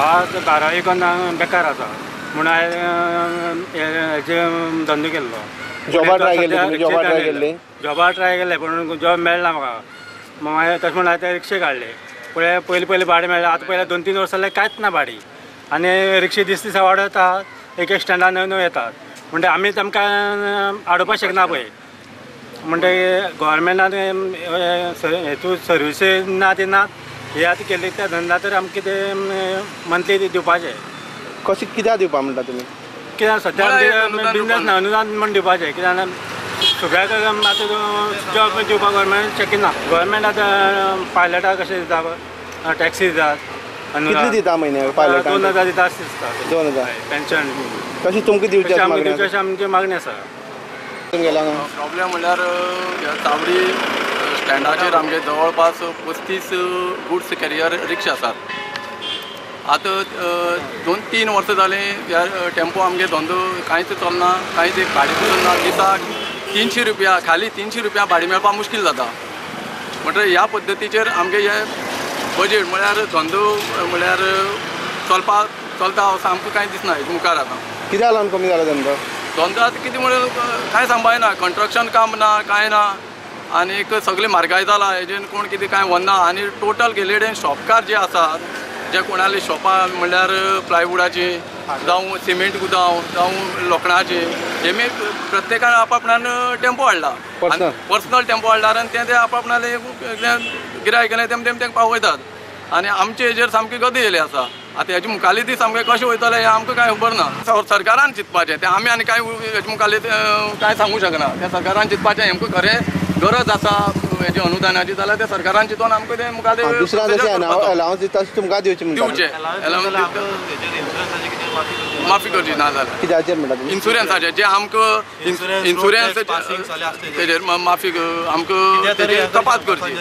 हांव बारावी करून बेकार आसा म्हूण हांवें हेजे धंदो केल्लो. जॉबा ट्राय केल्ली? जॉबा ट्राय केल्ली? जॉबा ट्राय केले पूण जॉब मेळना म्हाका. मागीर तशें म्हणून हांवें रिक्षे काडले. पळय पयलीं पयलीं भाडें मेळ्ळें, आतां पयलीं 2-3 वर्सां जाल्यार कांयच ना भाडी. आनी रिक्षे दीस दिसा वाडत एक एक स्टँडार नव्यो नव्यो येतात म्हणटा आमी तांकां आडोवपाक शकना पळय. म्हणटकीर गव्हर्मेंटान हेतू सर्विसी ना ती ना हे आतां केल्ली त्या धंदा तर आमकां ते मंथली दिवपाचें. कशें कित्याक दिवपा म्हणटा तुमी? कित्याक सद्या बिजनेस ना, अनुदान म्हण दिवपाचें. कित्याक सगळ्याक आतां जॉब दिवपाक गव्हर्मेंट शक्य ना. गव्हर्मेंट आतां पायलटाक कशें दिता, टॅक्सी दितात. कितली दिता म्हयन्याक पायलटाक? 2000 दिता दिसता. 2000 पेन्शन. कशी तुमकां दिवची अशी आमची मागणी आसा. प्रॉब्लेम म्हणल्यार ह्या चावडी स्टँडाचेर आमगे जवळपास 35 गुड्स कॅरियर रिक्षा आसात. आतां 2-3 वर्सां जालीं ह्या टेम्पो आमगे धंदो कांयच चलना, कांयच एक भाडें पसून ना. दिसाक 300 रुपया खाली 300 रुपया भाडें मेळपाक मुश्कील जाता. म्हणटकीर ह्या पद्दतीचेर आमगे हे बजेट म्हळ्यार धंदो म्हळ्यार चलपाक चलता असो आमकां कांय दिसना हेजे मुखार. आतां कित्याक लागून कमी जाला धंदो? धंदो आतां कितें म्हणून कांय सांगपा येना. कंस्ट्रक्शन काम ना, कांय ना, आनीक सगळें म्हारगाय जाला, हेजेन कोण कितें कांय व्हरना. आनी टोटल गेल्ले शॉपकार जे आसात, जे कोणाले शॉपां म्हणल्यार प्लायवुडाची जावं सिमेंट गुदांव जावं लोखणाची, हेमी प्रत्येकान आपापणान टेम्पो हाडला, पर्सनल टेम्पो हाडला आनी ते आपापणाले गिरायक गेले तेम तेम तांकां पावयतात. आनी आमचे हेजेर सामकी गदी येयली आसा. आतां हेजे मुखाल्ले दीस आमकां कशें वयतले हें आमकां कांय खबर ना. सरकारान चिंतपाचें तें, आमी आनी कांय हेजे मुखाल्ले कांय सांगूंक शकना. तें सरकारान चिंतपाचें, आमकां खरें गरज आसा हेजे अनुदानाची जाल्यार तें सरकारान चिंतून आमकां तें मुखाल्ले अलावन्स दिता तुमकां दिवचें दिवचें, माफी करची ना जाल्यार कित्याचेर म्हणटा? इन्शुरन्साचेर जे आमकां इन्शुरन्स तेजेर माफी आमकां कपात करची.